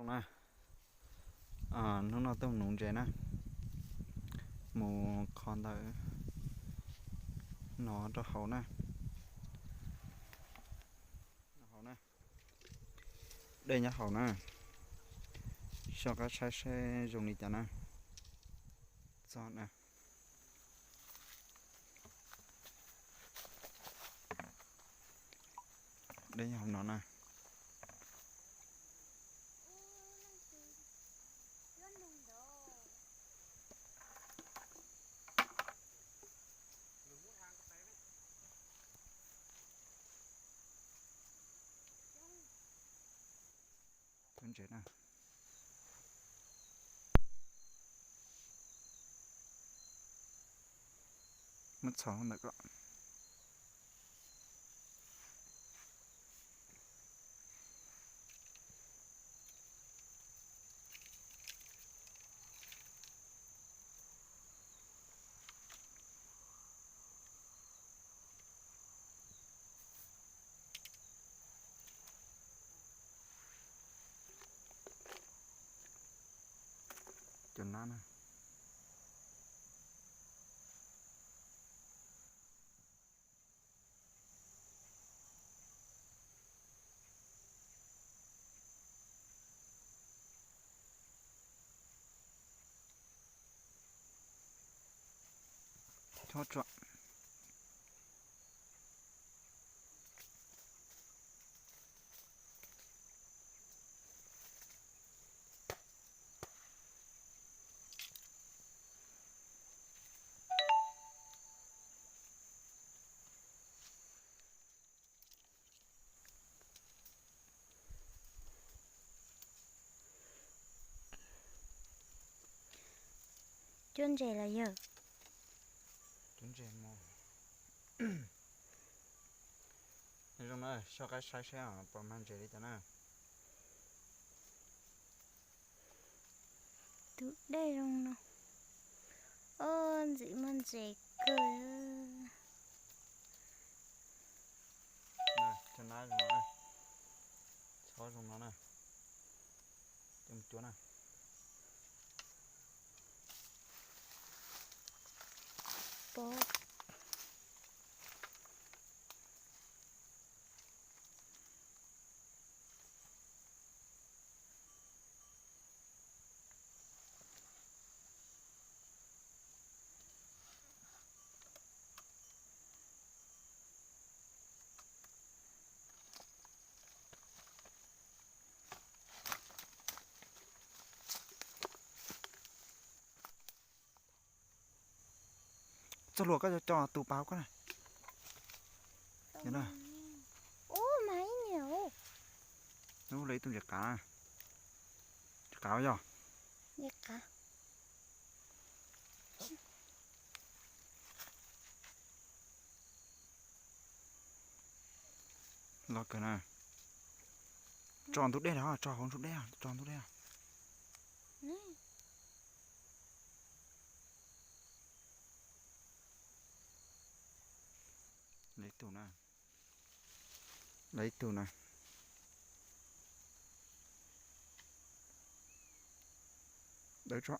Na, hnub no tuaj nuv ntses na, mus kho ntawm no rau hauv na. Hauv na, dej nyob hauv na, soj qab saib seb zoo li cas na. Txog na, dej nyob hauv no na. Ntses na, muab txhos ntawm ko. Cov nab na. Chob tsuam. Cuab ntses los yog? Cuab ntses mus. Zoo na, soj qab saib seb puas mag ntses li cas na. Tus dej zoo no. Ob, ntxim muaj ntses kawg. Cov nab zoo no, chob zoo no na. Coj mus cuab na. Pov. Txoj hlua koj coj tus pas koj na. Ub, mas ib niam. Ub, lawv ib tug ntses qav. Ntses qav yog. Los kawg na. Tso ntug dej na, tso hauv ntug dej, tso ntug dej. Lawv ib tug na. Lawv ib tug na. Dawb tso.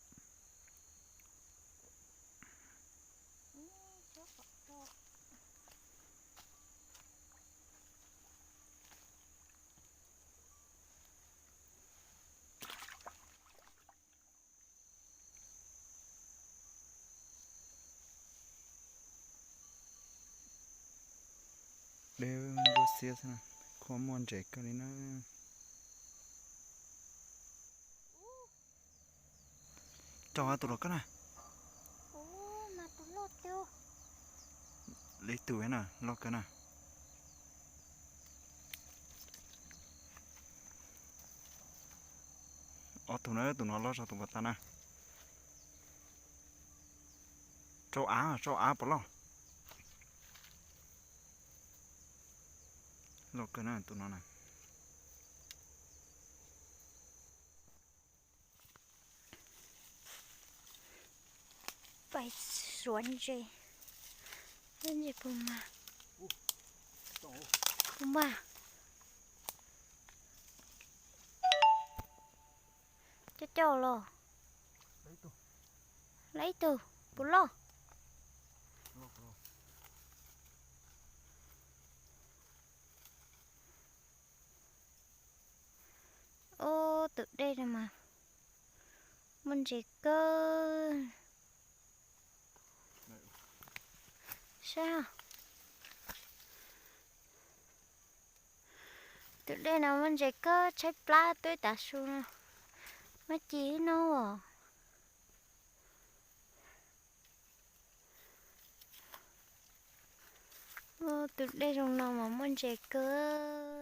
Dej nkuaj xiab xwb na, khuab muaj ntses kawg li na. Tso tus los kawg na. Lawv ib tug na, loj kawg na. Ob tug na, tus no loj zog tus npau tas na. Tsau av, tsau av puas loj? Loj kawg na tus no na. Pais suav ntses, ntses puas mag? Puas mag? coj los. Lawv ib tug puas loj. Ub, tus dej no mas muaj ntses kawg. Saib, tus dej no muaj ntses kawg, tshaib plab tuaj ib tav su no. Muab ci ib hnub os. Tus dej zoo no mas muaj ntses kawg.